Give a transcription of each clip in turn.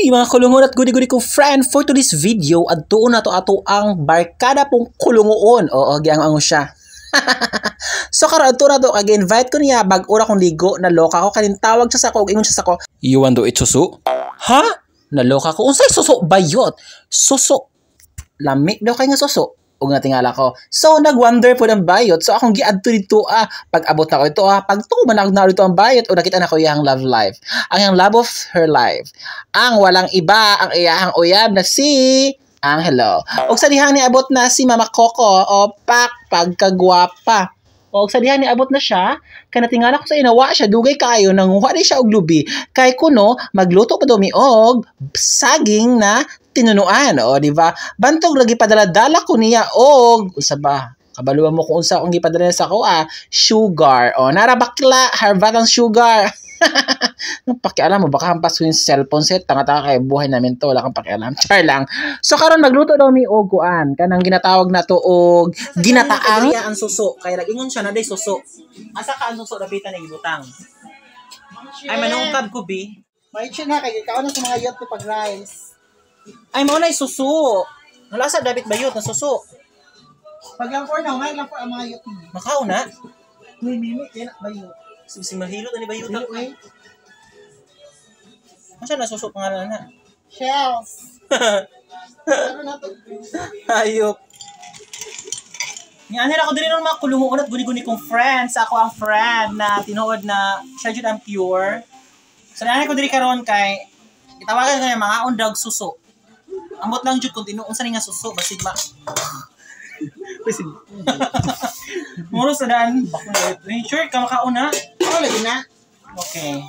Hi mga kulungon at guni-guni kong friend, for today's video adtuon nato ato ang barkada pong kulungoon. Oo, giang-ango siya. So karon adto na to kag invite ko niya bag-o ra kong ligo, naloka ko kanin tawag siya sa ako ug ingon siya sa ako, "You want to eat suso?" Ha? Naloka ko. Unsay suso bayot? Suso. Lami daw kay nga suso ug natingala ko. So nagwonder po ng bayot. So akong giadto dito ah. Pag abot na ko ito ah, pag tuman ako na dito ang bayot o nakita na ko iyang love life. Ang iyang love of her life. Ang walang iba ang iyahang uyab na si Angelo. Og sa dihang niabot na si Mama Coco o pak pagkagwapa. O sa dihang niabot na siya, kay natingala ko sa inawa siya dugay kaayo nanguha di siya og lubi. Kay kuno magluto pa daw mi og saging na tinunuan, o di ba? Bantog lagi padala-dala ko niya og usa ba? Kabaluan mo kung unsa akong gipadala sa ako ah, sugar. O nara bakla, harbatang sugar. Nung pakialam mo, baka hampas ko yung cellphone set. Tanga-tanga kay buhay namin to. Wala kang pakialam. Char lang. So karon magluto daw mi og kuan. Kanang ginatawag na to og ginataang. Ang suso. Kaya nag-ingon siya na day suso. Asa ka ang suso dapitan ni gibutang? Ay manungkab ko bi. May na kay ikaw na sa mga yot ni pag rice. Ay mao na suso. Wala sa dapit bayot na suso. Pag lang for now, may lang for ang mga yot ni. Makauna. Uy, mimi, kaya na bayot. Si mahilot ani bayot. Dili oy. Asa na suso pangalan na? Shells. Ano na to? Ayop. Ni ako diri ng mga kulungon at guni-guni kong friends. Ako ang friend na tinuod na siya jud ang pure. So naanay ko diri karon kay gitawagan ko niya mga undag suso. Ambot lang jud kung tinuon sa ni nga suso basig ma. Basig. Muro sa daan. Sure ka makauna? Ano lagi na? Okay.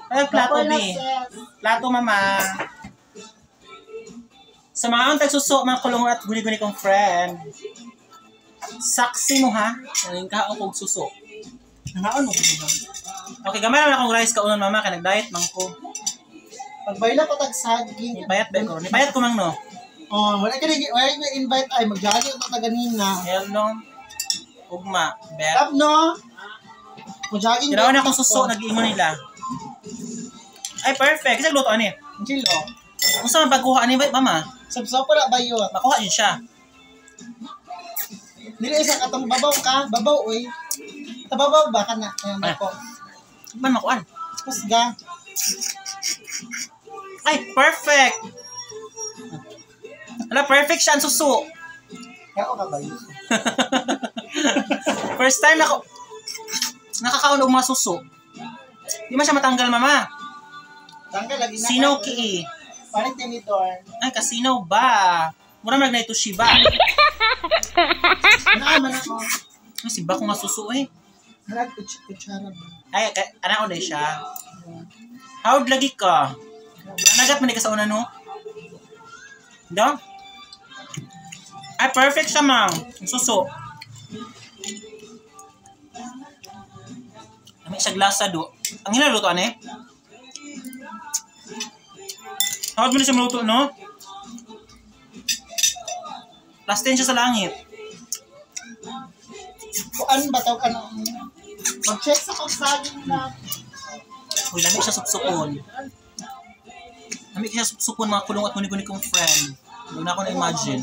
Ay, plato Ako na, B. sis. Plato, mama. Sa mga untag suso, mga kulungan at guni-guni kong friend. Saksi mo ha. Ngayon ka kog suso. Nangaon mo ba? Okay, gamay naman akong rice kaunon mama kay nag-diet man ko. Pagbayla pa tag saging. Nipayat ba ko? Nipayat ko mang no. Oh, wala ka ni wala ka invite ay magjogging pa ta ganina. Hell no. Ugma, bet. Tap no. Mo-jogging. Tirawan na akong suso, nag-iingon nila. Ay, perfect. Kasi luto ani. Chilo. Unsa man pagkuha ani ba, mama? Sabsaw pa na bayot. Makuha yun siya. Dili isa katong babaw ka, babaw oy. Tababaw ba ka na? Ayan Ah. ako. Man makuan. Kusga. Ay, perfect. Ala, perfect siya ang suso. Kaya ka bayot. First time ako nakakaon og mga suso. Di man siya matanggal, mama. Tanggal lagi na. Sinaw ki. Palit tinidor. Ay, kasinaw ba? Mura man na ito shiba. Naa man ako. Ay, siba ko nga suso eh. Harag kutsara ba? Ay, anak ko na siya. Howard lagi ka. Nagat man ka sa una, no? Do? Ay, perfect siya, ma'am. Ang suso. Lami siya glasa, do. Ang hinaluto, ano eh? Howard mo na siya maluto, no? Last 10 siya sa langit. Kuan ba tawag ano? Mag-check sa kong saging na. Uy, lami siya supsupon. Lami siya supsupon mga kulong at guni-guni kong friend. Hindi na ako na-imagine.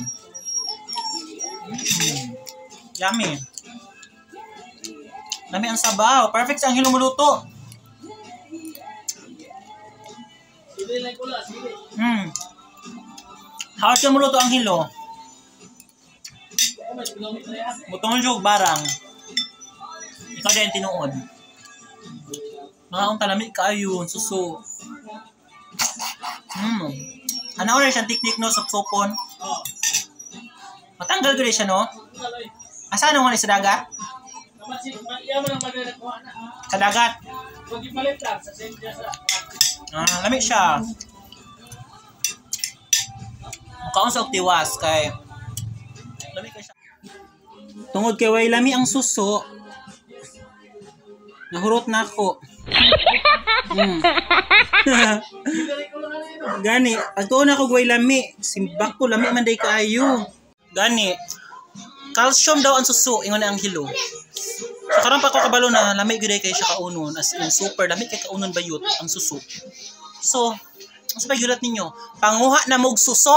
Yummy. Lami ang sabaw. Perfect sa Angelo muluto. How siya muluto ang hilo? Butong jug barang. Ikaw din tinuod. Mga akong talami kaayo, suso. Ano na siyang teknik no, supsupon. Matanggal ko rin siya no? Asa ano nga sa dagat? Sa dagat. Ah, lami siya. Mukaon sa tiwas kay lami kay siya. Tungod kay way lami ang suso, nahurot na ako. Gani, pagtuon ako way lami, simbak ko lami man day kaayo. Gani, calcium daw ang suso, ingon na ang hilo. So karon pa ko kabalo na lami gyud kay siya kaunon, as in super lami kay kaunon bayot ang suso. So, Sa pagyulat ninyo, panguha na mog suso.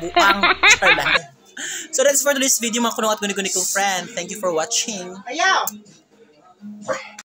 Buang charlan. So that's for today's video, mga kulong at guni-guni kong friend. Thank you for watching. Ayaw!